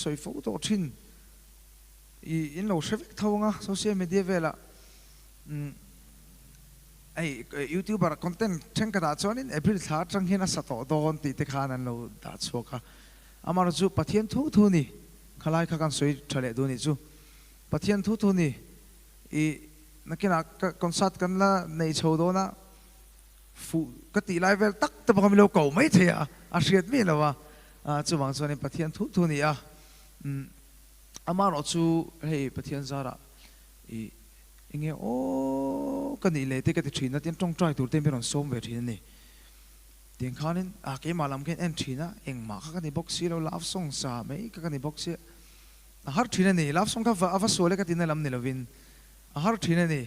sawi fo tawh thin i in lo hre vek tho anga social media velah umm hei youtuber content thenkhatah chuanin April thla atang hian a sa tawh dawn tih te khan an lo dah chhuak a, amaherawhchu chu Pathian thu thu ni khalai kha kan sawi tha leh duh nih chu Pathian thu thu ni i nakinah ka concert kan la nei chho dawn a. Fuh ka tih lai vel tak te bawk a milo ko mai thei a, a hriat miah lo a, chuvang chuanin Pathian thu thu a ni a, amaherawh chu hei Pathian zarah i enge aw ka nih leh te ka ti thin a, tin tawngtai tur te mi rawn sawm ve thin a ni. Tiang khanin a keimah lam khian en thin a, engmah kha ka ni bawk si lo, love song sa mai kha ka ni bawk sia, a har thin a ni, love song kha a va sual e ka tihna lam ni lovin a har thin a ni.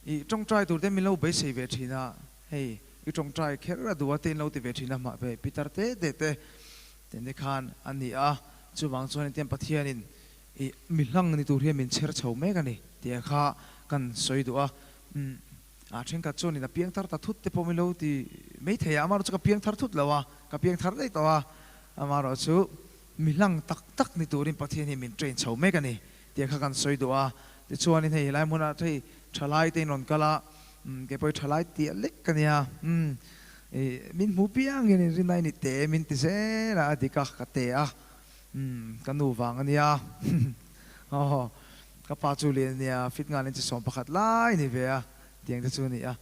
I tawngtai tur te min lo beisei ve thin a, hei i tawngtai kher a duh a te in lo ti ve thin a, mah ve Peter te te te te ni khan a ni a, chuvang chuan intiang Pathianin i mi hlang ni tur hian min chher chho mek a ni tih a kha kan sawi duh a, umm a thenkhat chuanin a piangthar ta thut te pawh min lo ti mai thei a, amaherawhchu ka piangthar thut lo a, ka piangthar daih tawh a, amaherawhchu mi hlang tak tak ni turin Pathian hi min train chho mek a ni tih kha kan sawi duh a, tichuanin hei helai hmunah hei thalai te in rawn kal a, umm kei pawh hi thalai tih lek ka nia, umm ih min hmu piang hian in rinai ni te min ti zel a, a dik a ka te a, umm ka nu vang a nia, aw ka pa chu lian a nia, fit ngalin chi 11 lai ni ve a, tiang te chu a ni a.